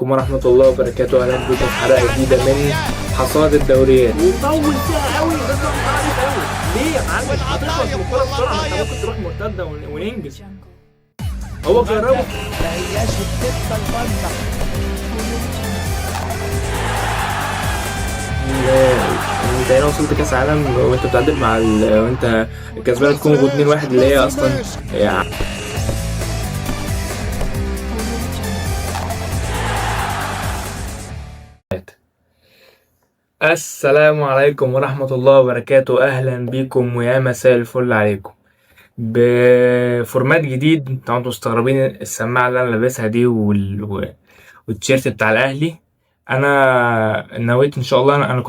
عليكم ورحمة الله وبركاته. أهلا بكم في حلقة جديدة من حصاد الدوريات. وطول فيها قوي، بس عارف قوي ليه يا معلم؟ هتخلص من الكورة بسرعه، ما انت ممكن تروح مرتدة وننجز. هو جربه. ما هياش الدبة البنه. انت هنا وصلت كاس عالم وانت بتعدل مع وانت كسبان الكونغو 2-1 اللي هي اصلا يعني. السلام عليكم ورحمة الله وبركاته، اهلا بيكم ويا مساء الفل عليكم ب format جديد. طبعا انتوا مستغربين السماعة اللي انا لابسها دي والتيشيرت بتاع الاهلي. انا نويت ان شاء الله، انا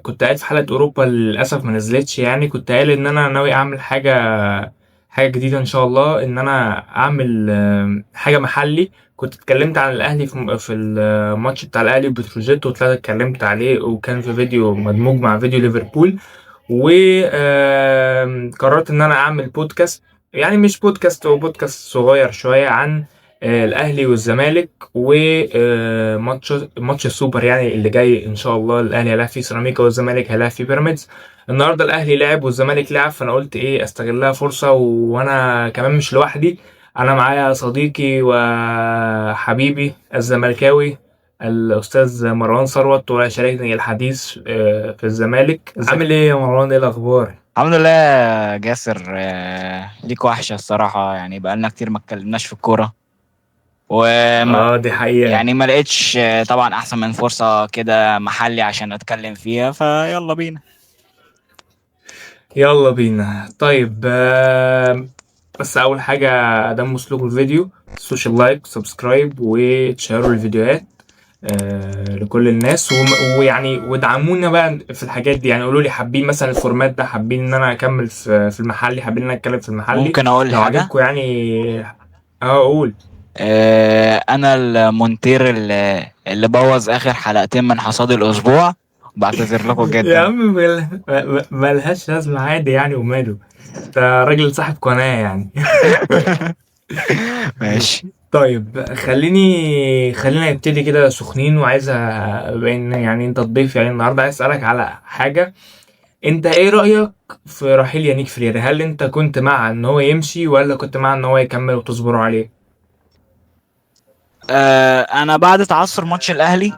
كنت قاعد في حلقة اوروبا للاسف ما نزلتش، يعني كنت قايل ان انا ناوي اعمل حاجة جديدة ان شاء الله، ان انا اعمل حاجة محلي. كنت اتكلمت عن الاهلي في الماتش بتاع الاهلي وبتروجيت، وطلعت اتكلمت عليه وكان في فيديو مدموج مع فيديو ليفربول، وقررت ان انا اعمل بودكاست، يعني مش بودكاست، هو بودكاست صغير شوية عن الاهلي والزمالك وماتش ماتش السوبر يعني اللي جاي ان شاء الله. الاهلي هيلاعب فيه سيراميكا والزمالك هيلاعب فيه بيراميدز. النهارده الاهلي لعب والزمالك لعب، فانا قلت ايه استغلها فرصة، وانا كمان مش لوحدي، انا معايا صديقي وحبيبي الزملكاوي الاستاذ مروان ثروت، وشاركني الحديث في الزمالك. عامل ايه يا مروان؟ ايه الاخبار؟ الحمد لله يا جاسر، ليك وحشة الصراحة، يعني بقالنا كتير ما اتكلمناش في الكورة، وما دي حقيقة. يعني ما لقيتش طبعا أحسن من فرصة كده محلي عشان أتكلم فيها، فيلا بينا. يلا بينا. طيب بس أول حاجة دام وصلكوا الفيديو social like subscribe وتشيروا الفيديوهات لكل الناس، ويعني وادعمونا بقى في الحاجات دي. يعني قولوا لي حابين مثلا ال format ده، حابين ان انا اكمل في المحلي، حابين ان انا اتكلم في المحلي. ممكن أقول لو حاجة؟ عجبكم يعني. قول. أنا المونتير اللي بوظ آخر حلقتين من حصاد الأسبوع، بعتذر لكم جدا. يا عم ملهاش لازمة، عادي يعني، وماله، انت راجل صاحب قناة يعني. ماشي. طيب خلينا نبتدي كده سخنين، وعايز بان يعني انت الضيف يعني النهارده، عايز اسالك على حاجة. انت ايه رايك في رحيل يانيك فريرا؟ هل انت كنت مع ان هو يمشي ولا كنت مع ان هو يكمل وتصبروا عليه؟ انا بعد تعثر ماتش الاهلي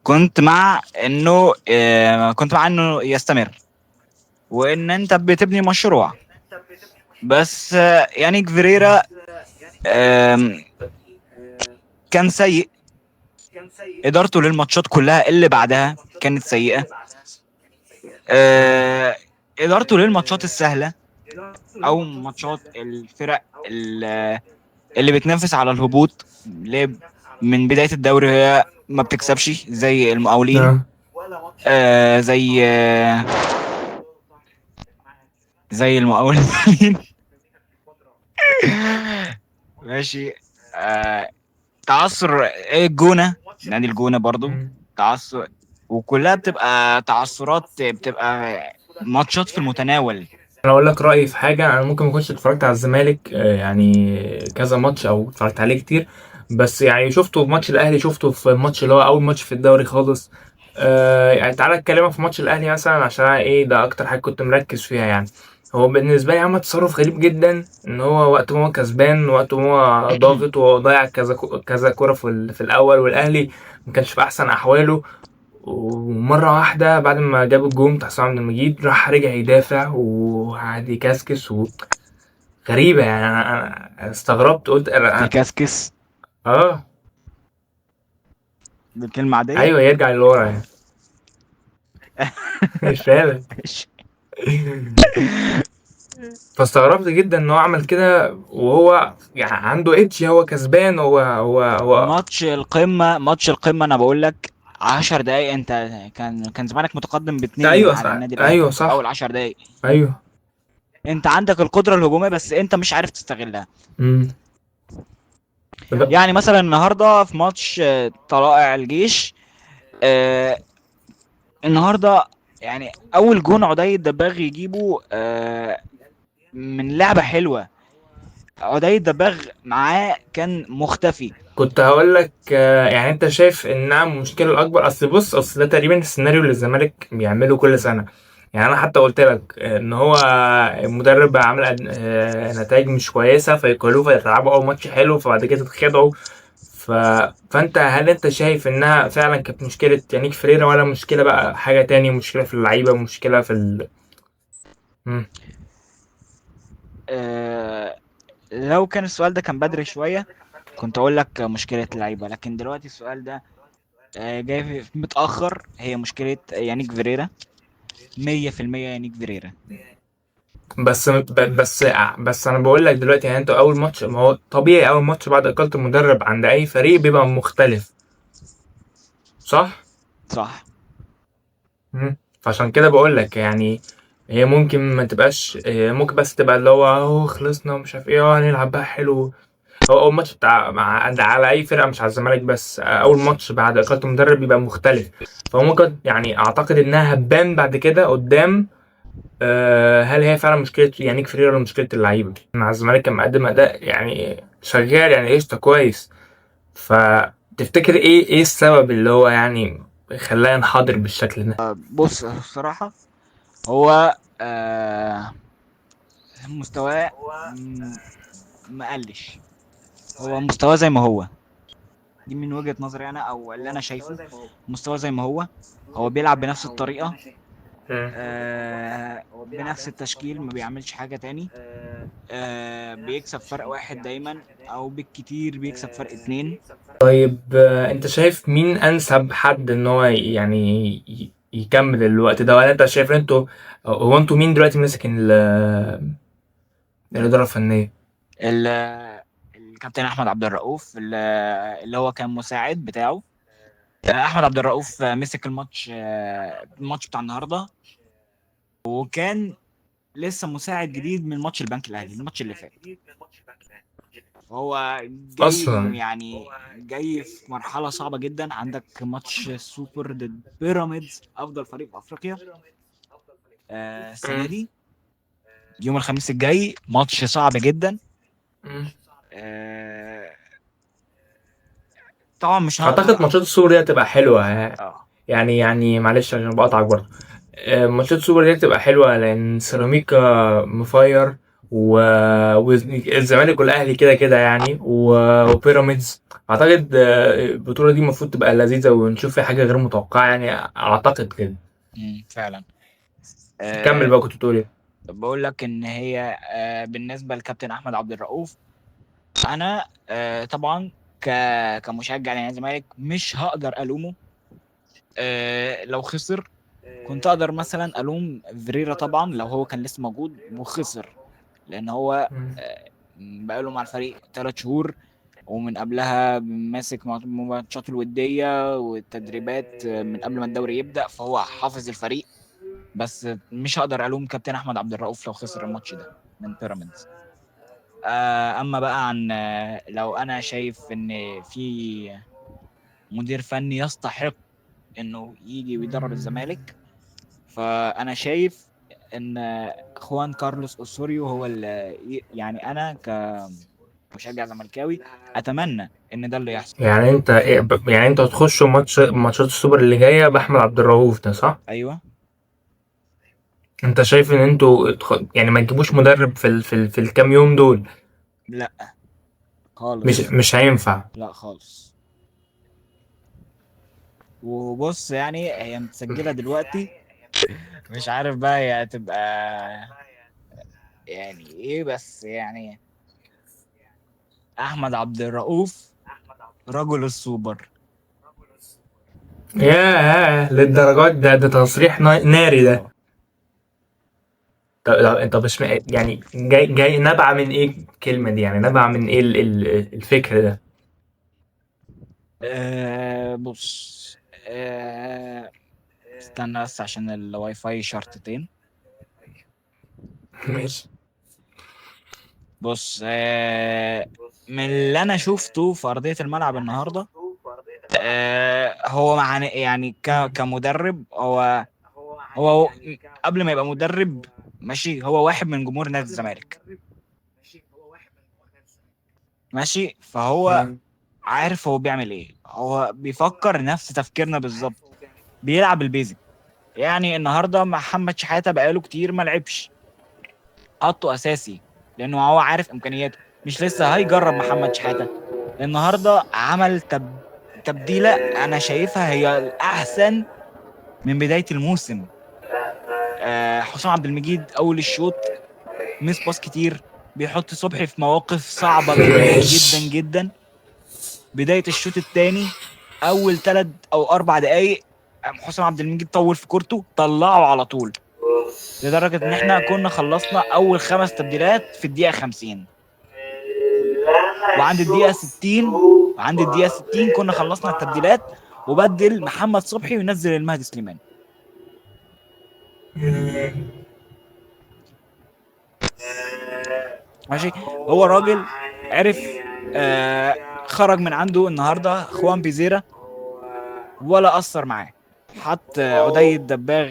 كنت مع انه يستمر، وان انت بتبني مشروع. بس يانيك فيريرا كان سيء، ادارته للماتشات كلها اللي بعدها كانت سيئه، ادارته للماتشات السهلة او ماتشات الفرق اللي بتنافس على الهبوط، اللي من بداية الدوري هي ما بتكسبش، زي المقاولين، زي المقاولين. ماشي. تعثر الجونة، نادي الجونة برضو تعثر، وكلها بتبقى تعثرات، بتبقى ماتشات في المتناول. انا اقول لك رايي في حاجة، انا ممكن ما كنتش اتفرجت على الزمالك يعني كذا ماتش او اتفرجت عليه كتير، بس يعني شفته في ماتش الاهلي، شفته في الماتش اللي هو اول ماتش في الدوري خالص. يعني تعالى اتكلم في ماتش الاهلي مثلا، عشان ايه ده اكتر حاجة كنت مركز فيها. يعني هو بالنسبة لي عمل تصرف غريب جدا، ان هو وقت ما هو كسبان، وقت ما هو ضاغط وضيع كذا كره في الاول، والاهلي ما كانش في احسن احواله، ومرة واحدة بعد ما جاب الجون بتاع حسام عبد المجيد راح رجع يدافع وقعد يكسكس غريبة يعني. انا استغربت، قلت انا يكسكس؟ بالكلمة عادية؟ ايوه، يرجع لورا يعني. مش فاهم. فاستغربت جدا ان هو عمل كده، وهو يعني عنده edge، هو كسبان، هو هو هو ماتش القمه، ماتش القمه، انا بقول لك 10 دقايق انت كان زمانك متقدم باتنين. ايوه على النادي الاهلي. ايوه صح، اول 10 دقايق. ايوه انت عندك القدرة الهجومية، بس انت مش عارف تستغلها. يعني مثلا النهارده في ماتش طلائع الجيش، النهارده يعني اول جون عدي الدباغ يجيبه من لعبه حلوة، عدي الدباغ معاه كان مختفي. كنت هقول لك يعني انت شايف انها المشكلة الاكبر؟ اصل بص، اصل ده تقريبا السيناريو اللي الزمالك بيعمله كل سنة. يعني انا حتى قلت لك ان هو المدرب عامل نتائج مش كويسة، فيقالوه فيلعبوا اول ماتش حلو، فبعد كده تتخدعوا. ف... فانت هل انت شايف انها فعلا كانت مشكلة يانيك فريرا، ولا مشكلة بقى حاجة تاني، مشكلة في اللعيبة، مشكلة في مم. لو كان السؤال ده كان بدري شوية كنت اقول لك مشكلة اللعيبة، لكن دلوقتي السؤال ده جاي متاخر. هي مشكلة يانيك فيريرا 100%، يانيك فيريرا. بس بس بس انا بقول لك دلوقتي، يعني انتوا اول ماتش، ما هو طبيعي اول ماتش بعد اقاله المدرب عند اي فريق بيبقى مختلف، صح؟ صح. فعشان كده بقول لك يعني هي ممكن ما تبقاش، ممكن بس تبقى اللي هو اهو خلصنا ومش عارف ايه، هنلعب بقى حلو. هو اول ماتش بتاع على اي فرقه، مش على الزمالك بس، اول ماتش بعد اقاله المدرب بيبقى مختلف. فهو ممكن يعني اعتقد انها هتبان بعد كده قدام. هل هي فعلا مشكلة يانيك فريرا ولا مشكلة اللعيبة؟ مع الزمالك كان مقدم اداء يعني شغال، يعني قشطه كويس. فتفتكر ايه السبب اللي هو يعني خلاه ينحدر بالشكل ده؟ بص الصراحة هو مستواه ما قلش، هو مستواه زي ما هو، دي من وجهة نظري انا او اللي انا شايفه، مستواه زي ما هو، هو بيلعب بنفس الطريقة، بنفس التشكيل، ما بيعملش حاجة تاني، بيكسب فرق واحد دايما او بالكتير بيكسب فرق 2. طيب، انت شايف مين انسب حد ان هو يعني يكمل الوقت ده؟ ولا انت شايف انتوا، هو انتوا مين دلوقتي ماسك الإدارة الفنية؟ الكابتن احمد عبد الرؤوف اللي هو كان مساعد بتاعه. احمد عبد الرؤوف مسك الماتش بتاع النهارده، وكان لسه مساعد جديد من ماتش البنك الاهلي الماتش اللي فات. فهو جاي اصلا يعني جاي في مرحلة صعبة جدا. عندك ماتش السوبر ضد بيراميدز، افضل فريق في افريقيا السنة دي، يوم الخميس الجاي، ماتش صعب جدا. طبعا مش اعتقد ماتشات السوبر دي هتبقى حلوة. يعني معلش عشان بقطعك برضه، ماتشات السوبر دي هتبقى حلوة لان سيراميكا مفاير والزمالك والاهلي كده كده يعني، وبيراميدز. اعتقد البطولة دي المفروض تبقى لذيذة ونشوف فيها حاجة غير متوقعه، يعني اعتقد كده. فعلا. كمل بقى، كنت بتقول ايه؟ بقول لك ان هي بالنسبة لكابتن احمد عبد الرؤوف، انا طبعا كمشجع لنادي الزمالك مش هقدر الومه. لو خسر كنت اقدر مثلا الوم فيريرا طبعا لو هو كان لسه موجود وخسر، لان هو بقاله مع الفريق 3 شهور، ومن قبلها ماسك ماتشات الودية والتدريبات من قبل ما الدوري يبدا، فهو حافظ الفريق. بس مش هقدر الوم كابتن احمد عبد الرؤوف لو خسر الماتش ده من بيراميدز. اما بقى عن لو انا شايف ان في مدير فني يستحق انه يجي ويدرب الزمالك، فانا شايف ان خوان كارلوس اوسوريو هو اللي يعني انا كمشجع زملكاوي اتمنى ان ده اللي يحصل. يعني انت يعني انت هتخشوا ماتشات السوبر اللي جاية باحمد عبد الرؤوف ده، صح؟ ايوه. انت شايف ان انتوا يعني ما تجيبوش مدرب في الكام يوم دول؟ لا خالص، مش هينفع. لا خالص. وبص يعني هي متسجله دلوقتي، مش عارف بقى هي هتبقى يعني ايه، بس يعني احمد عبد الرؤوف رجل السوبر. ياه للدرجات ده تصريح ناري ده. طب انت مش يعني جاي نبع من ايه الكلمة دي؟ يعني نبع من ايه الفكر ده؟ بص، استنى بس عشان الواي فاي شرطتين. ماشي. بص، من اللي انا شفته في ارضية الملعب النهارده، هو مع يعني كمدرب، هو قبل ما يبقى مدرب ماشي، هو واحد من جمهور نادي الزمالك. ماشي، فهو عارف هو بيعمل ايه، هو بيفكر نفس تفكيرنا بالظبط، بيلعب ال basic. يعني النهارده محمد شحاته بقاله كتير ما لعبش، حطه اساسي لانه هو عارف امكانياته، مش لسه هيجرب محمد شحاته. النهارده عمل تبديله انا شايفها هي الاحسن من بداية الموسم. حسام عبد المجيد اول الشوط miss pass كتير، بيحط صبحي في مواقف صعبة جدا جدا جدا. بداية الشوط الثاني اول 3 أو 4 دقائق حسام عبد المجيد طول في كورته، طلعه على طول، لدرجة ان احنا كنا خلصنا اول 5 تبديلات في الدقيقة 50، وعند الدقيقة 60 وعند الدقيقة 60 كنا خلصنا التبديلات، وبدل محمد صبحي وينزل المهدي سليمان. ماشي، هو راجل عرف، خرج من عنده النهارده خوان بيزيرا ولا اثر معاه. حط عدي الدباغ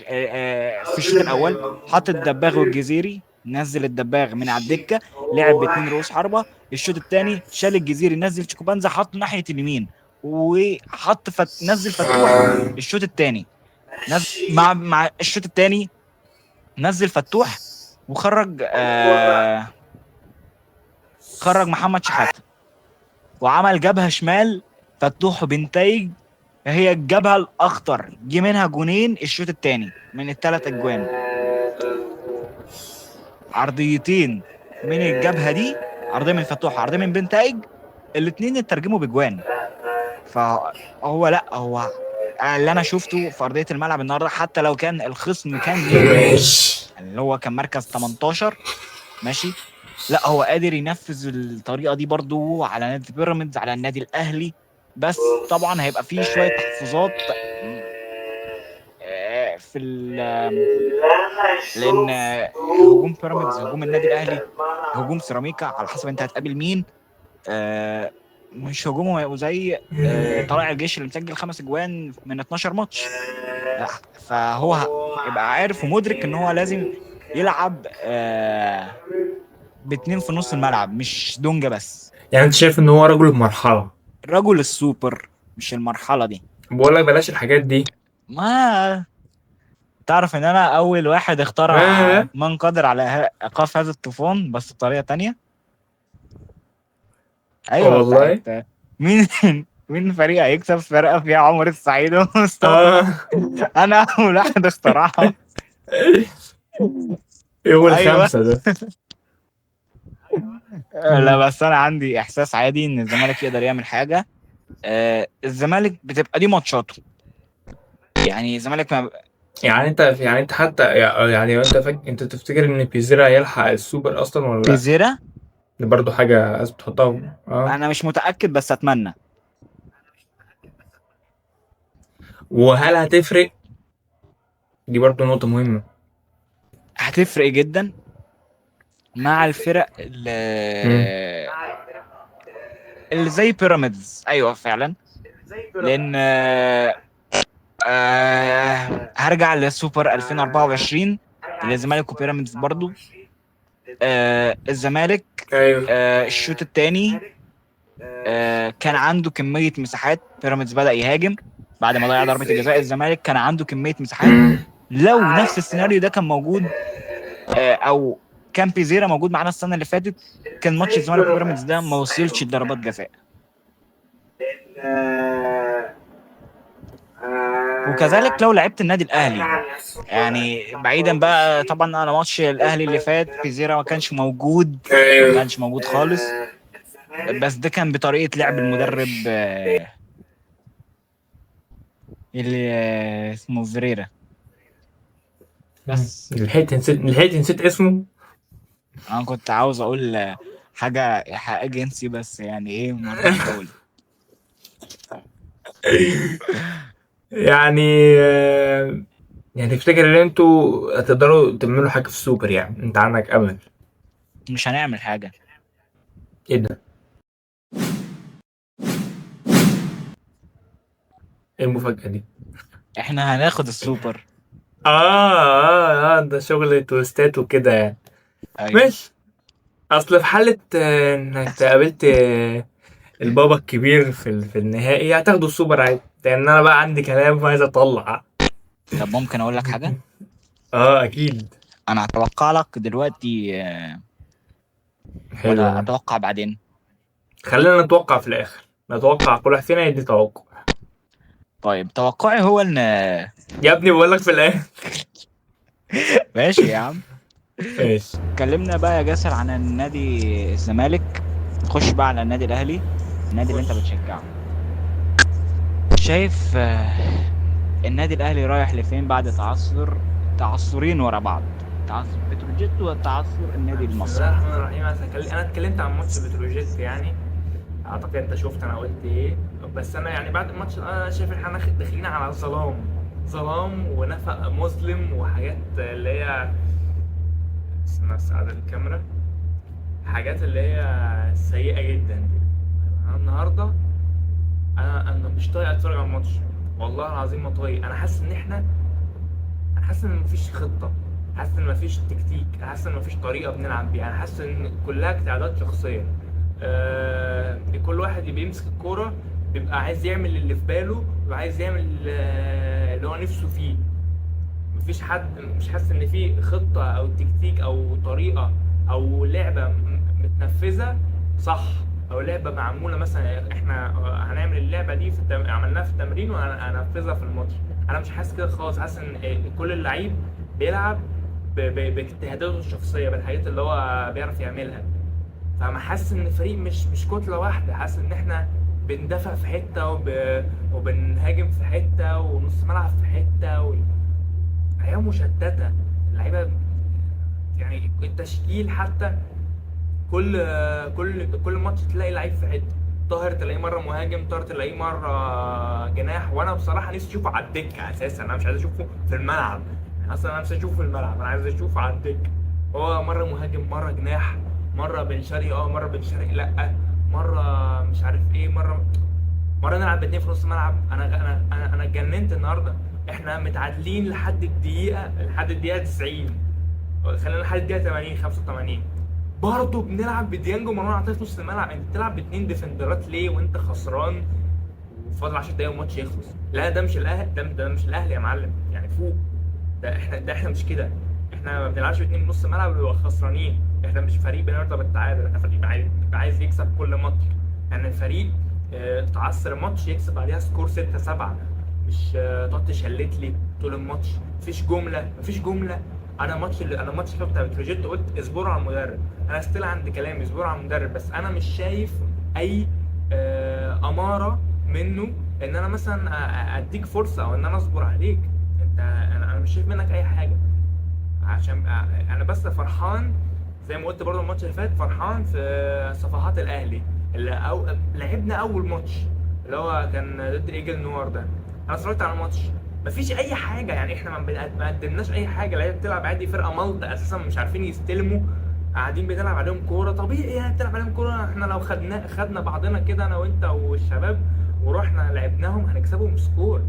في الشوط الاول، حط الدباغ والجزيري، نزل الدباغ من على الدكة، لعب ب2 رؤوس حربه. الشوط الثاني شال الجزيري، نزل شيكوبانزا، حطه ناحية اليمين، وحط نزل فتوح. الشوط الثاني مع الشوط الثاني نزل فتوح وخرج خرج محمد شحاته، وعمل جبهة شمال فتوح وبنتايج، هي الجبهة الاخطر، جه منها جونين الشوط الثاني من ال3 اجوان، عرضيتين من الجبهة دي، عرضية من فتوح عرضية من بنتايج، الاثنين اترجموا بجوان. فهو لا، هو اللي انا شفته في ارضية الملعب النهارده، حتى لو كان الخصم كان اللي هو كان مركز 18 ماشي، لا هو قادر ينفذ الطريقة دي برضو على نادي بيراميدز، على النادي الاهلي. بس طبعا هيبقى فيه شوية تحفظات في لان هجوم بيراميدز، هجوم النادي الاهلي، هجوم سيراميكا، على حسب انت هتقابل مين. مش هجومهم هيبقوا زي طلائع الجيش اللي مسجل 5 اجوان من 12 ماتش. فهو هيبقى عارف ومدرك ان هو لازم يلعب ب2 في نص الملعب، مش دونجا بس. يعني انت شايف ان هو رجل المرحلة، رجل السوبر، مش المرحلة دي. بقول لك بلاش الحاجات دي. ما تعرف ان انا اول واحد اخترع من قدر على ايقاف هذا الطوفان، بس بطريقة تانية. ايوه والله. مين فريق هيكسب فرقه فيها عمر السعيد ومصطفى؟ انا اول واحد اخترعها. اول 5 ده. لا بس انا عندي احساس عادي ان الزمالك يقدر يعمل حاجة. الزمالك بتبقى دي ماتشاته، يعني الزمالك ما يعني انت، يعني انت حتى يعني انت انت تفتكر ان بيزيرا هيلحق السوبر اصلا ولا لا؟ بيزيرا دي برضو حاجة لازم تحطها. انا مش متاكد بس اتمنى. وهل هتفرق؟ دي برضو نقطة مهمة. هتفرق جدا مع الفرق اللي زي بيراميدز. ايوه فعلا، لان هرجع للسوبر 2024 للزمالك وبيراميدز برضو. الزمالك ايوه. الشوط الثاني كان عنده كمية مساحات، بيراميدز بدأ يهاجم بعد ما ضيع ضربه الجزاء، الزمالك كان عنده كمية مساحات. لو نفس السيناريو ده كان موجود او كان بيزيرا موجود معانا السنة اللي فاتت، كان ماتش الزمالك وبيراميدز ده ما وصلش لضربات جزاء. وكذلك لو لعبت النادي الاهلي، يعني بعيدا بقى طبعا على ماتش الاهلي اللي فات، بيزيرا ما كانش موجود، ما كانش موجود خالص، بس ده كان بطريقة لعب المدرب اللي اسمه فيريرا. بس لحقت نسيت اسمه. انا كنت عاوز اقول حاجة حق جنسي، بس يعني ايه ما رضيتش اقول. يعني تفتكر ان انتوا هتقدروا تعملوا حاجة في السوبر؟ يعني انت عندك امل؟ مش هنعمل حاجة. ايه ده؟ ايه المفاجاة دي؟ احنا هناخد السوبر. ده شغل twist ات وكده يعني. أيوة. ماشي. اصل في حاله انك قابلت البابا الكبير في النهائي هتاخدوا السوبر عادي، لان انا بقى عندي كلام وعايز اطلع. طب ممكن اقول لك حاجة؟ اه اكيد. انا هتوقع لك دلوقتي حلو ولا ده. اتوقع بعدين؟ خلينا نتوقع في الاخر، نتوقع كل واحد فينا يدي توقع. طيب توقعي هو ان يا ابني بقول لك في الاخر. ماشي يا عم. ماشي. اتكلمنا بقى يا جاسر عن النادي الزمالك، نخش بقى على النادي الاهلي، النادي اللي انت خش. بتشجعه. شايف النادي الاهلي رايح لفين بعد تعثرين ورا بعض، تعثر بتروجيت وتعثر النادي بسم المصري؟ الله الرحمن الرحيم. انا اتكلمت عن ماتش بتروجيت، يعني اعتقد انت شفت انا قلت ايه، بس انا يعني بعد الماتش انا شايف ان احنا داخلين على ظلام ونفق مظلم وحاجات اللي هي، استنى بس اعدل الكاميرا، حاجات اللي هي سيئة جدا دي. انا النهارده انا مش طايق اتفرج على الماتش، والله العظيم ما طايق. انا حاسس ان احنا، انا حاسس ان مفيش خطة، حاسس ان مفيش تكتيك، حاسس ان مفيش طريقة بنلعب بيها، انا حاسس ان كلها اجتهادات شخصية. كل واحد بيمسك الكورة بيبقى عايز يعمل اللي في باله وعايز يعمل اللي هو نفسه فيه. مفيش حد، مش حاسس ان في خطة او تكتيك او طريقة او لعبة متنفذة صح، او لعبة معمولة مثلا احنا هنعمل اللعبة دي عملناها في التمرين وهننفذها في الماتش. انا مش حاسس كده خالص، حاسس ان كل اللعيب بيلعب باجتهاداته الشخصية، بالحاجات اللي هو بيعرف يعملها. فانا حاسس ان الفريق مش كتلة واحدة، حاسس ان احنا بندافع في حتة وبنهاجم في حتة ونص ملعب في حتة، اللعيبة مشتتة، اللعيبة يعني التشكيل حتى كل ماتش تلاقي لعيب في حتة، طاهر تلاقيه مرة مهاجم، طاهر تلاقيه مرة جناح. وانا بصراحة نفسي اشوفه على الدكة اساسا، انا مش عايز اشوفه في الملعب اصلا، انا مش عايز اشوفه في الملعب، انا عايز اشوفه على الدكة. هو مرة مهاجم، مرة جناح، مرة بن شرقي مرة بن شرقي لا، مرة مش عارف ايه، مرة نلعب باتنين في نص الملعب. انا انا انا انا اتجننت النهارده. احنا متعادلين لحد الدقيقة 90، خلينا لحد الدقيقة 80 85، برضه بنلعب بديانجو ومروان عطية في نص الملعب. انت بتلعب باتنين ديفندرات ليه وانت خسران وفاضل 10 دقايق والماتش يخلص؟ لا ده مش الاهلي، ده مش الاهلي يا معلم، يعني فوق ده. احنا مش كده، احنا ما بنلعبش باتنين نص ملعب ونبقى خسرانين. احنا مش فريق بنرضى بالتعادل، احنا فريق عايز يكسب كل ماتش. يعني الفريق تعثر ماتش يكسب بعديها score 6-7، مش تقعد تشلت لي طول الماتش. مفيش جملة. انا ماتش اللي بتاع بتروجيت قلت اصبروا على المدرب، انا still عند كلامي، اصبروا على المدرب، بس انا مش شايف اي اماره منه ان انا مثلا اديك فرصة او ان انا اصبر عليك. انت انا مش شايف منك اي حاجة. عشان انا بس فرحان زي ما قلت برضه الماتش اللي فات، فرحان في صفحات الاهلي اللي لعبنا اول ماتش اللي هو كان ضد ايجل نوار ده، انا اتفرجت على الماتش مفيش اي حاجة، يعني احنا ما قدمناش اي حاجة، لعيبة بتلعب عادي، فرقه مالطا اساسا مش عارفين يستلموا، قاعدين بنلعب عليهم كورة طبيعي، يعني بتلعب عليهم كورة. احنا لو خدنا بعضنا كده انا وانت والشباب ورحنا لعبناهم هنكسبهم score.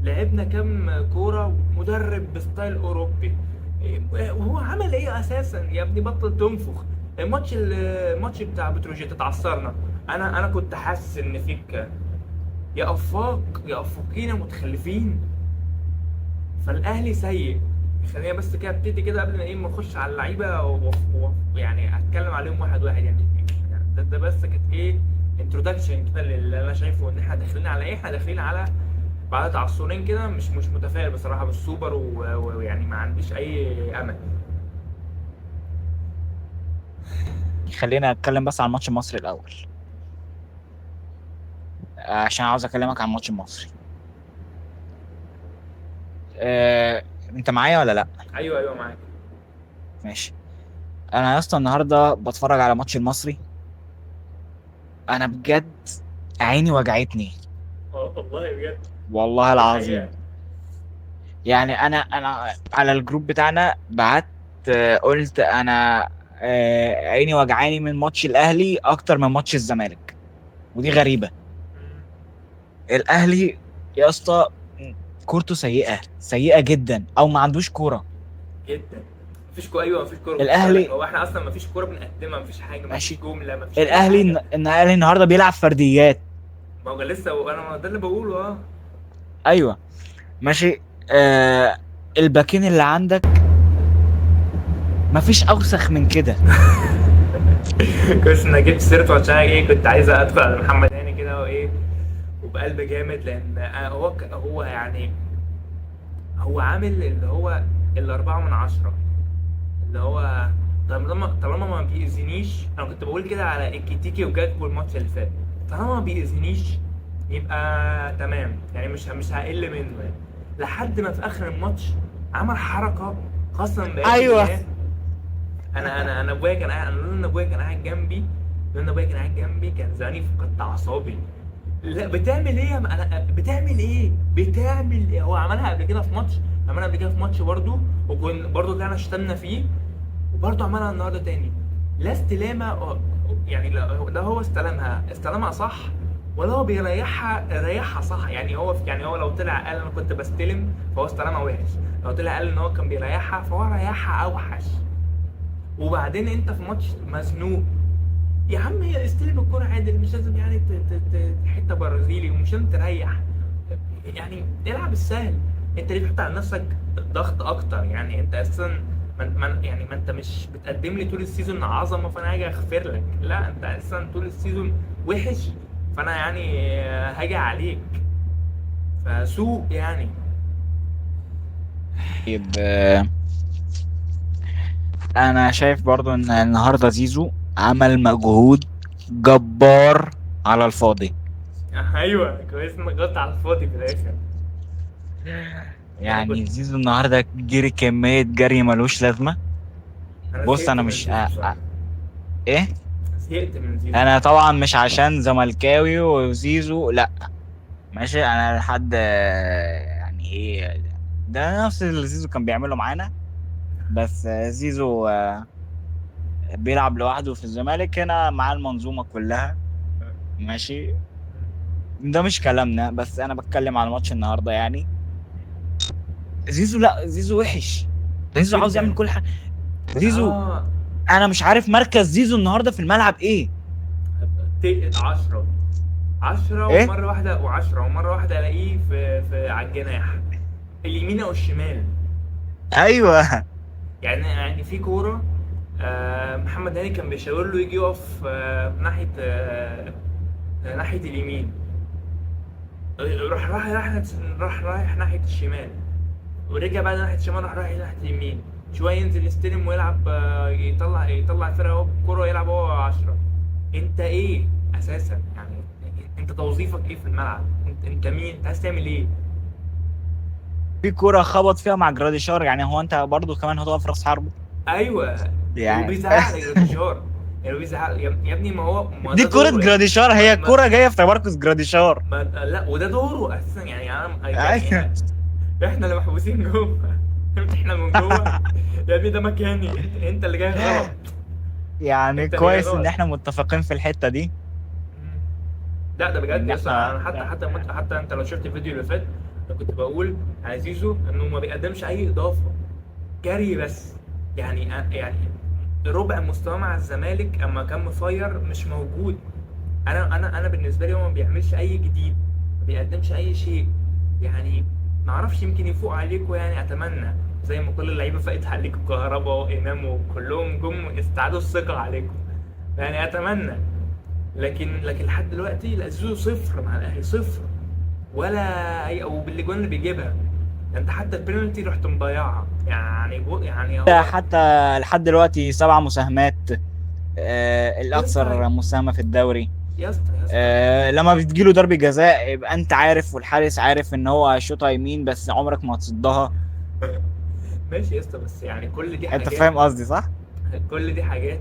لعبنا كام كورة، مدرب ب style اوروبي، وهو عمل ايه اساسا يا ابني؟ بطل تنفخ. الماتش بتاع بتروجيت اتعثرنا، انا كنت حاسس ان فيك يا افاق، يا افاقين متخلفين. فالاهلي سيء. خلينا بس كده ابتدي كده قبل ما ايه ما اخش على اللعيبة ويعني اتكلم عليهم واحد واحد، يعني ده بس كانت ايه introduction كده اللي انا شايفه ان احنا داخلين على ايه. احنا داخلين على بعد تعثرين كده، مش متفائل بصراحة بالسوبر، ويعني ما عنديش اي امل. خلينا اتكلم بس عن الماتش المصري الاول، عشان عاوز اكلمك عن الماتش المصري. انت معايا ولا لا؟ ايوه معاك. ماشي. انا يا اسطى النهارده بتفرج على ماتش المصري، انا بجد عيني وجعتني. والله بجد، والله العظيم. يعني انا على الجروب بتاعنا بعت قلت انا عيني وجعاني من ماتش الاهلي اكتر من ماتش الزمالك، ودي غريبة. الاهلي يا اسطى كورته سيئه سيئه جدا، او ما عندوش كورة جدا، مفيش كوره، ايوه مفيش كورة الاهلي، هو احنا اصلا مفيش كورة بنقدمها، مفيش حاجه، مفيش ماشي. جمله، مفيش اي الاهلي حاجه. الاهلي النهارده بيلعب فرديات. ما هو لسه انا ما ده اللي بقوله. اه ايوه ماشي. الباكين اللي عندك مفيش اوسخ من كده. كويس انك جبت سيرته، عشان ايه كنت عايز ادخل على محمد هاني كده وايه، وبقلب جامد، لان هو يعني هو عامل اللي هو 4 من 10، اللي هو طالما ما بيأذينيش. انا كنت بقول كده على اكيتيكي وجاكبو الماتش اللي فات، طالما ما بيأذينيش يبقى تمام، يعني مش هقل منه يعني. لحد ما في اخر الماتش عمل حركه، قسما بآيات ايوه الله. انا ابويا كان قاعد، انا لولا ان ابويا كان قاعد جنبي، لولا ان ابويا كان قاعد جنبي كان زماني فقدت اعصابي. لا بتعمل ايه يا انا بتعمل ايه؟ بتعمل ايه؟ هو عملها قبل كده في ماتش، عملها قبل كده في ماتش برضو، وكن برضو طلعنا شتمنا فيه، وبرضو عملها النهارده تاني. لا استلامه يعني، لا هو استلمها، استلمها صح، ولا هو بيريحها، ريحها صح. يعني هو، يعني هو لو طلع قال انا كنت بستلم فهو استلمها وحش، لو طلع قال ان هو كان بيريحها فهو ريحها اوحش. وبعدين انت في ماتش مزنوق يا عم، استلم الكرة عادل، مش لازم يعني حتة برازيلي، ومش لازم تريح، يعني العب السهل. انت ليه بتحط على نفسك ضغط اكتر؟ يعني انت اساسا يعني ما انت مش بتقدم لي طول ال season عظمه فانا هاجي اغفر لك، لا انت اساسا طول ال season وحش، فانا يعني هاجي عليك فسوق يعني. طيب، انا شايف برضو ان النهارده زيزو عمل مجهود جبار على الفاضي. ايوه كويس انك غلطت على الفاضي في الاخر. انا يعني كنت زيزو النهارده جري كمية جري ملوش لازمة. انا بص زهقت انا من مش زيزو بصراحه، ايه، زهقت من زيزو. انا طبعا مش عشان زملكاوي وزيزو لا، ماشي. انا لحد يعني ايه، ده نفس اللي زيزو كان بيعمله معانا. بس زيزو بيلعب لوحده في الزمالك، هنا مع المنظومة كلها. ماشي، ده مش كلامنا، بس انا بتكلم على ماتش النهارده. يعني زيزو، لا زيزو وحش، زيزو عاوز يعمل جدا. كل حاجة. زيزو، اه انا مش عارف مركز زيزو النهارده في الملعب ايه. 10 10 ايه ومرة واحدة و10 ومرة واحدة الاقيه في على الجناح اليمين او الشمال. ايوه يعني في كوره، محمد هاني كان بيشاور له يجي يقف ناحية ناحية اليمين، راح راح راح راح رايح ناحية الشمال، ورجع بعد ناحية الشمال راح رايح ناحية اليمين شويه، ينزل يستلم ويلعب يطلع الفرقة هو بالكورة يلعب هو 10. انت ايه اساسا يعني؟ انت توظيفك ايه في الملعب؟ انت مين؟ انت عايز تعمل ايه؟ في كورة خبط فيها مع جراديشار، يعني هو انت برضو كمان هتقف راس حربه ايوه يعني؟ وبيزعق لجراديشار، يعني بيزعق يا ابني، ما هو ما دي ده كورة دوره يعني. جراديشار، ما هي ما الكورة جاية في تمركز جراديشار. ما لا وده دوره اساسا يعني. انا يعني ايوه احنا اللي محبوسين جوه احنا من جوه يا ابني، ده مكاني، انت اللي جاي غلط، يعني انت اللي جاي كويس ان غلط. احنا متفقين في الحتة دي. لا ده بجد ان يا اسطى، احنا انا حتى انت لو شفت الفيديو اللي فات، انا كنت بقول على زيزو انه ما بيقدمش اي اضافه، جري بس. يعني ربع مستواه مع الزمالك اما كان مفير مش موجود. انا بالنسبة لي هو ما بيعملش اي جديد، ما بيقدمش اي شيء يعني. ما اعرفش، يمكن يفوق عليكم يعني، اتمنى زي ما كل اللعيبة فاقت عليكم، كهربا وامام وكلهم جم استعادوا الثقة عليكم يعني، اتمنى. لكن لحد دلوقتي لا، زيزو صفر مع الاهلي، صفر ولا اي، او بالاجوان اللي بيجيبها. ده انت حتى البينالتي رحت مضيعها يعني، يعني هو حتى لحد دلوقتي 7 مساهمات، يا اسطى الاكثر مساهمة في الدوري. يا اسطى يا اسطى لما بتجيله ضربة جزاء يبقى انت عارف والحارس عارف ان هو هيشوطها يمين، بس عمرك ما هتصدها. ماشي يا اسطى، بس يعني كل دي انت حاجات، فاهم قصدي صح؟ كل دي حاجات،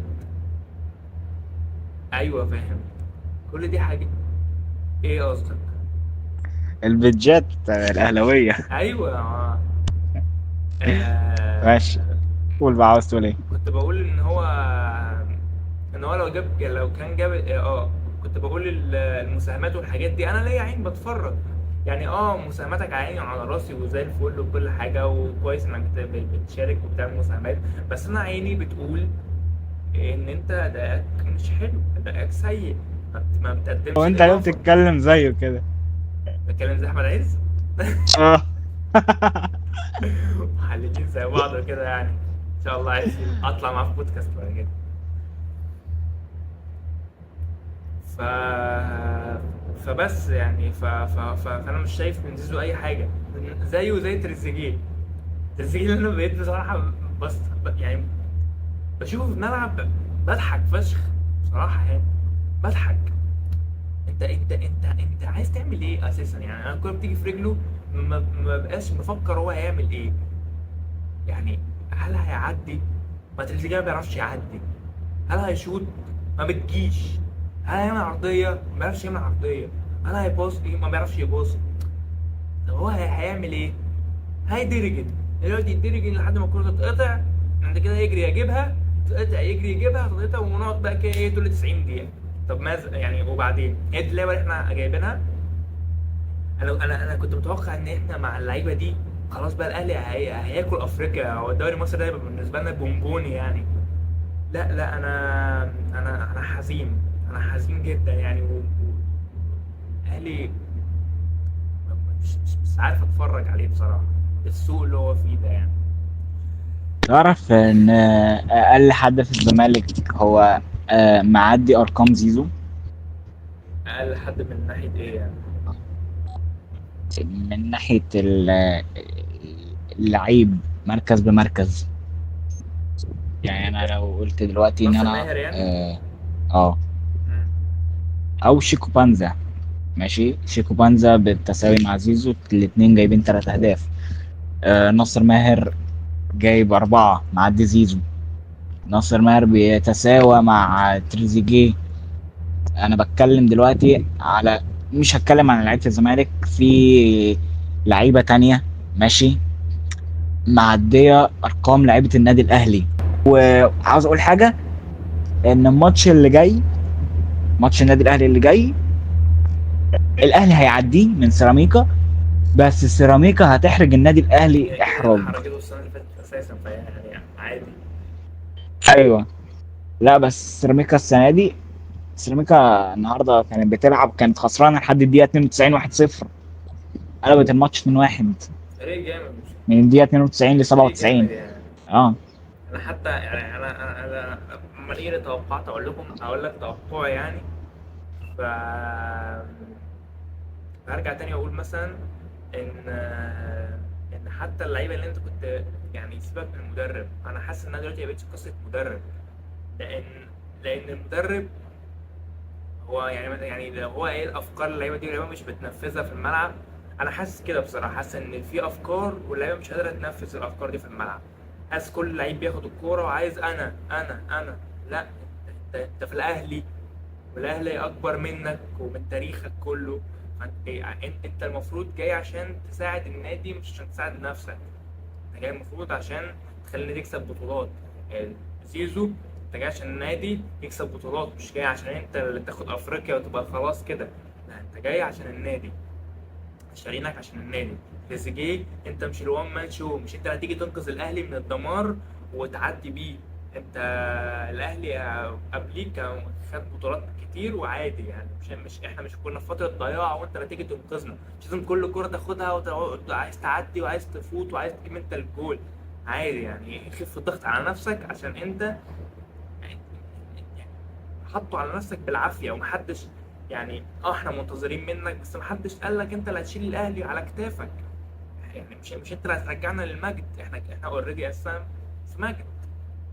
ايوه فاهم، كل دي حاجات. ايه قصدك؟ البيتجات الاهلاوية. ايوه ماشي، آه. قول بقى، عاوز تقول ايه؟ كنت بقول ان هو لو جاب، لو كان جاب اه، كنت بقول المساهمات والحاجات دي انا ليا عين بتفرج. يعني مساهماتك على عيني وعلى راسي وزي الفل وكل حاجة، وكويس انك بتشارك وبتعمل مساهمات، بس انا عيني بتقول ان انت ادائك مش حلو، ادائك سيء، ما بتقدمش هو انت ليه الاضافة. بتتكلم زيه كده؟ بتكلم زي احمد عز. اه. محللين زي بعض وكده يعني. ان شاء الله عايز اطلع معاه في بودكاست بعد كده. ف فبس يعني فانا مش شايف من زيزو اي حاجة، زيه زي تريزيجيه. تريزيجيه اللي انا بقيت بصراحة بس يعني بشوفه في الملعب بضحك فشخ بصراحة، يعني بضحك. انت انت انت انت عايز تعمل ايه اساسا؟ يعني انا الكورة بتيجي في رجله ما بقاش مفكر هو هيعمل ايه، يعني هل هيعدي؟ ما تريزيجيه ما بيعرفش يعدي. هل هيشوط؟ ما بتجيش. هل هيعمل عرضية؟ ما بيعرفش يعمل عرضية. هل هيباص؟ ما بيعرفش يباص. طب هو هيعمل ايه؟ هيدرجن، يقعد يدرجن لحد ما الكورة تتقطع، بعد كده يجري يجيبها، تتقطع يجري يجيبها، تتقطع، ونقعد بقى كده ايه طول 90 دقيقة. طب ماذا يعني؟ وبعدين هي دي اللعبة اللي احنا جايبينها. انا كنت متوقع ان احنا مع اللعيبة دي خلاص بقى الاهلي هياكل افريقيا، او الدوري المصري ده هيبقى بالنسبة لنا بونبوني يعني. لا لا، انا حزين، انا حزين جدا يعني. الاهلي مش عارف اتفرج عليه بصراحة، السوق اللي هو فيه ده يعني. تعرف ان اقل حد في الزمالك هو معدي ارقام زيزو؟ اقل حد من ناحية ايه يعني؟ من ناحية اللعيب مركز بمركز يعني. انا لو قلت دلوقتي ان ناصر انا ماهر يعني؟ او شيكو بانزا، ماشي، شيكو بانزا بالتساوي مع زيزو، الاثنين جايبين 3 اهداف. ناصر ماهر جايب 4 معدي زيزو. ناصر ماهر بيتساوى مع تريزيجيه. انا بتكلم دلوقتي على، مش هتكلم عن لعيبة الزمالك، في لعيبة تانية ماشي معدية ارقام لعيبة النادي الاهلي. وعاوز اقول حاجة، ان الماتش اللي جاي، ماتش النادي الاهلي اللي جاي، الاهلي هيعديه من سيراميكا، بس سيراميكا هتحرج النادي الاهلي احراج. حرجته السنة اللي فاتت اساسا، فيعني عادي. ايوه، لا بس سيراميكا السنة دي، سيراميكا النهارده كانت بتلعب، كانت خسرانة لحد الدقيقة 92 1-0، قلبت الماتش 2-1 فريق جامد، من الدقيقة 92 ل 97. يعني. انا حتى يعني انا لما ايه توقعت اقول لك توقعي يعني، ف هرجع تاني اقول مثلا ان حتى اللعيبة اللي انت كنت يعني سيبك من المدرب، انا حاسس انها دلوقتي ما بقتش قصة مدرب، لان المدرب هو يعني لو هو ايه الافكار اللعيبة دي اللعيبة مش بتنفذها في الملعب. انا حاسس كده بصراحة، حاسس ان في افكار واللعيبة مش قادرة تنفذ الافكار دي في الملعب. حاسس كل لعيب بياخد الكورة وعايز انا انا انا، لا انت في الاهلي، والاهلي اكبر منك ومن تاريخك كله، فانت المفروض جاي عشان تساعد النادي مش عشان تساعد نفسك. انت جاي المفروض عشان تخلي النادي يكسب بطولات. زيزو انت جاي عشان النادي يكسب بطولات، مش جاي عشان انت اللي تاخد افريقيا وتبقى خلاص كده، لا انت جاي عشان النادي، شارينك عشان النادي. تريزيجيه انت مش ال one man show، مش انت اللي هتيجي تنقذ الاهلي من الدمار وتعدي بيه. انت الاهلي قبليك خد بطولات كتير وعادي يعني، مش احنا مش كنا في فترة ضياع وانت اللي هتيجي تنقذنا. مش لازم كل كره تاخدها وعايز تعدي وعايز تفوت وعايز تجيب انت الجول، عادي يعني. خف الضغط على نفسك عشان انت يعني حطه على نفسك بالعافية، ومحدش يعني احنا منتظرين منك، بس محدش قال لك انت اللي هتشيل الاهلي على كتافك يعني. مش انت اللي هترجعنا للمجد، احنا already اصلا في مجد،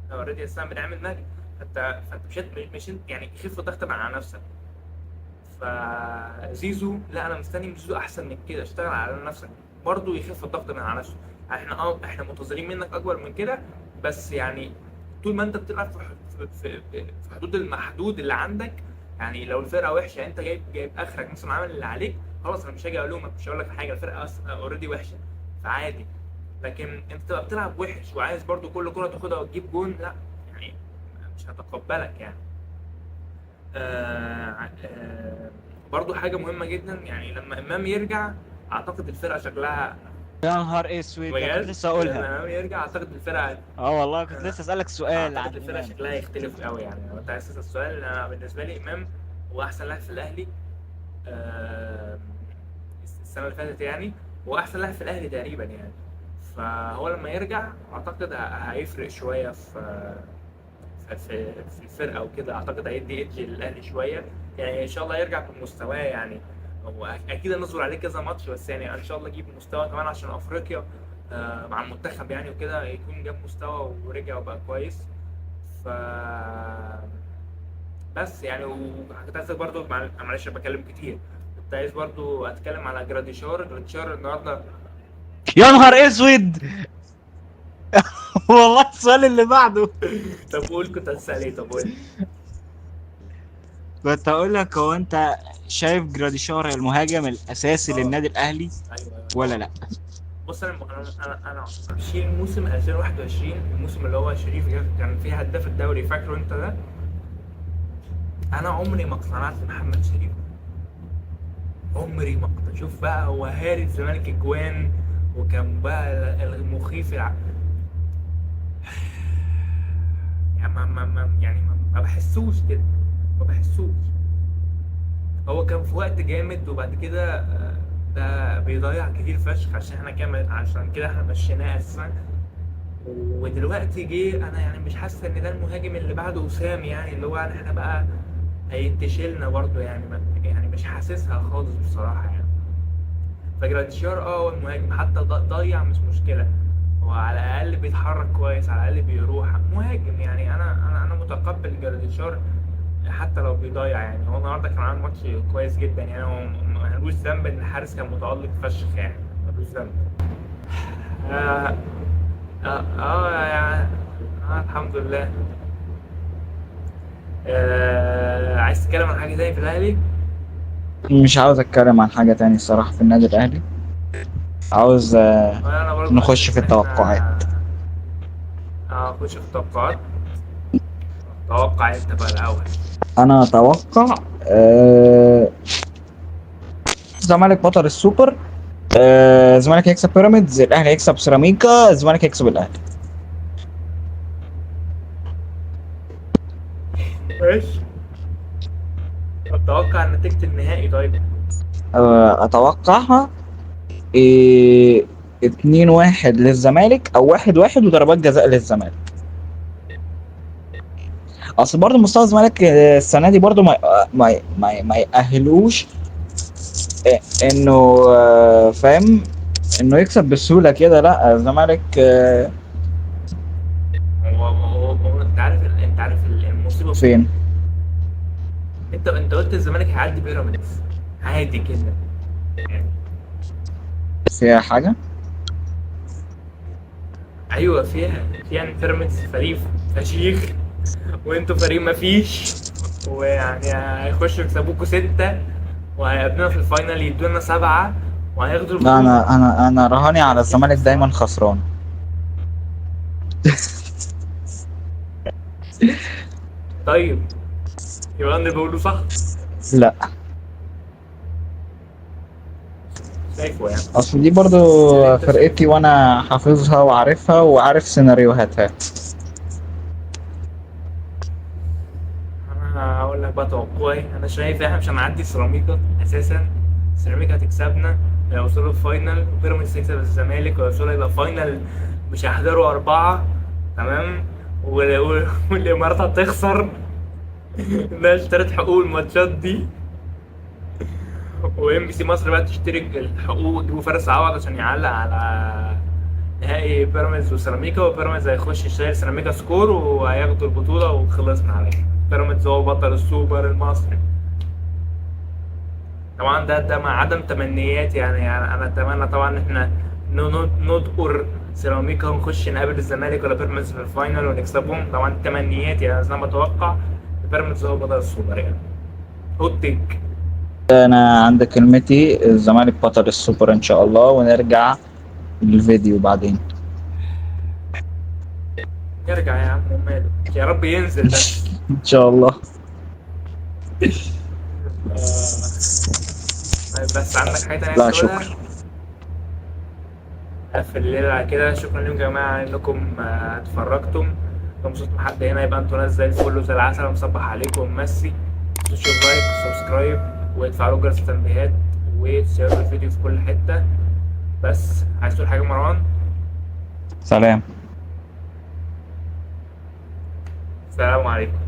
احنا already اصلا بنعمل مجد. فانت مش يعني خف الضغط على نفسك. فزيزو لا، انا مستني من زيزو احسن من كده، اشتغل على نفسك برضه، يخف الضغط من على نفسه. احنا احنا منتظرين منك اكبر من كده، بس يعني طول ما انت بتلعب في حدود المحدود اللي عندك يعني. لو الفرقة وحشة انت جايب اخرك مثلا، عامل اللي عليك، خلاص انا مش هاجي الومك، مش هقول لك حاجة، الفرقة already وحشة فعادي. لكن انت تبقى بتلعب وحش وعايز برضو كل كره تاخدها وتجيب جون، لا يعني مش هتقبلك يعني. برضو حاجة مهمة جدا يعني، لما امام يرجع اعتقد الفرقة شكلها، يا نهار اسود، ده كنت بجد لسه اقولها. لما امام يرجع اعتقد الفرقة، اه والله كنت لسه اسالك سؤال اعتقد عن الفرقة امام. شكلها يختلف قوي يعني. لو انت عايز تسال السؤال، انا بالنسبة لي امام هو احسن لاعب في الاهلي، آم، السنة اللي فاتت يعني، هو احسن لاعب في الاهلي تقريبا يعني. فهو لما يرجع اعتقد هيفرق شوية في في الفرقة وكده، اعتقد هيدي edge للاهلي شوية يعني. ان شاء الله يرجع بمستواه يعني، هو اكيد هنصبر عليه كذا ماتش، بس يعني ان شاء الله يجيب مستوى كمان عشان افريقيا مع المنتخب يعني وكده، يكون جاب مستوى ورجع وبقى كويس. ف بس يعني، وكنت عايز برضو معلش أنا بتكلم كتير، كنت عايز برضو اتكلم على جراديشار. جراديشار النهارده يا نهار اسود. والله السؤال اللي بعده طب قول، كنت هتسأل ايه؟ طب قول. كنت هقول لك، هو انت شايف جراديشار المهاجم الاساسي للنادي الاهلي ايوه ولا لا؟ بص، انا انا انا شيل موسم 2021، الموسم اللي هو شريف كان فيه هداف الدوري، فاكره انت ده؟ انا عمري ما اقتنعت بمحمد شريف، عمري ما اقتنعت. شوف بقى، هو هاري الزمالك اجوان، وكان بقى المخيف يعني ما ما ما يعني ما بحسوش كده، ما بحسوش. هو كان في وقت جامد، وبعد كده ده بيضيع كتير فشخ، عشان احنا كمان عشان كده احنا مشيناه اساسا. ودلوقتي جه، انا يعني مش حاسس ان ده المهاجم اللي بعده وسام يعني، اللي هو يعني احنا بقى هينتشلنا برضه يعني، ما يعني مش حاسسها خالص بصراحة يعني. فجراديشار هو المهاجم، حتى ضيع مش مشكلة، هو على الأقل بيتحرك كويس، على الأقل بيروح مهاجم يعني. أنا متقبل جراديشار حتى لو بيضيع يعني. هو النهارده كان عامل ماتش كويس جدا يعني، هو ملوش ذنب ان الحارس كان متألق فشخ يعني، ملوش ذنب. يعني الحمد لله. عايز تتكلم عن حاجة تاني في الأهلي؟ مش عاوز اتكلم عن حاجة تاني الصراحة في النادي الاهلي. عاوز أنا برضه نخش في التوقعات. نخش في التوقعات. توقع انت بقى الاول. انا اتوقع الزمالك بطل السوبر، الزمالك هيكسب بيراميدز، الاهلي هيكسب سيراميكا، الزمالك هيكسب الاهلي. ماشي. اتوقع نتيجة النهائي. طيب اتوقعها 2-1 للزمالك او 1-1 وضربات جزاء للزمالك. اصل برضه مستوى الزمالك السنة دي برضه ما يأهلوش انه فاهم انه يكسب بسهولة كده. لا الزمالك هو انت عارف، انت عارف المصيبة فين؟ انت قلت الزمالك هيعدي بيراميدز عادي كده يعني، فيها حاجة؟ ايوه فيها يعني بيراميدز فريق فشيخ، وانتوا فريق مفيش، ويعني هيخشوا يكسبوكوا 6، وهيقابلونا في ال final يدونا 7 وهياخدوا لا البطولة. انا رهاني على الزمالك دايما خسران. طيب يبقى انا بقوله صح؟ لا شايفه يعني، اصل دي برضو فرقتي وانا حافظها وعارفها وعارف سيناريوهاتها. انا هقول لك بقى توقعي. انا شايف احنا مش هنعدي سيراميكا اساسا، سيراميكا هتكسبنا، هيوصلوا ال final، وبيراميدز تكسب الزمالك ويوصلوا يبقى final، مش هيحضروا 4 تمام، والامارات هتخسر انها اشترت حقوق الماتشات دي، وام بي سي مصر بقى تشتري الحقوق وتجيبوا فارس عوض عشان يعلق على نهائي بيراميدز وسيراميكا، وبيراميدز هيخش يشتري سيراميكا score وهياخدوا البطولة وخلصنا على كده. بيراميدز هو بطل السوبر المصري. طبعا ده مع عدم تمنيات يعني، انا اتمنى طبعا ان احنا ندقر سيراميكا ونخش نقابل الزمالك ولا بيراميدز في ال final ونكسبهم. طبعا تمنيات يعني، انا بتوقع بيراميدز هو بطل السوبر يعني. hot take. انا عند كلمتي، الزمالك بطل السوبر ان شاء الله، ونرجع للفيديو بعدين. نرجع يا عم وماله، يا رب ينزل بس ان شاء الله. طيب بس عندك حاجة تانية لا تقولها؟ شكرا. قفل الليلة على كده. شكرا لكم يا جماعة انكم اتفرجتم. لو وصلتوا لحد هنا يبقى انتوا ناس زي الفل وزي العسل. مصبح عليكم ومسي. تشوف like و subscribe وتفعلوا جرس التنبيهات وتشيروا الفيديو في كل حتة. بس عايز تقول حاجة مروان؟ سلام. السلام عليكم.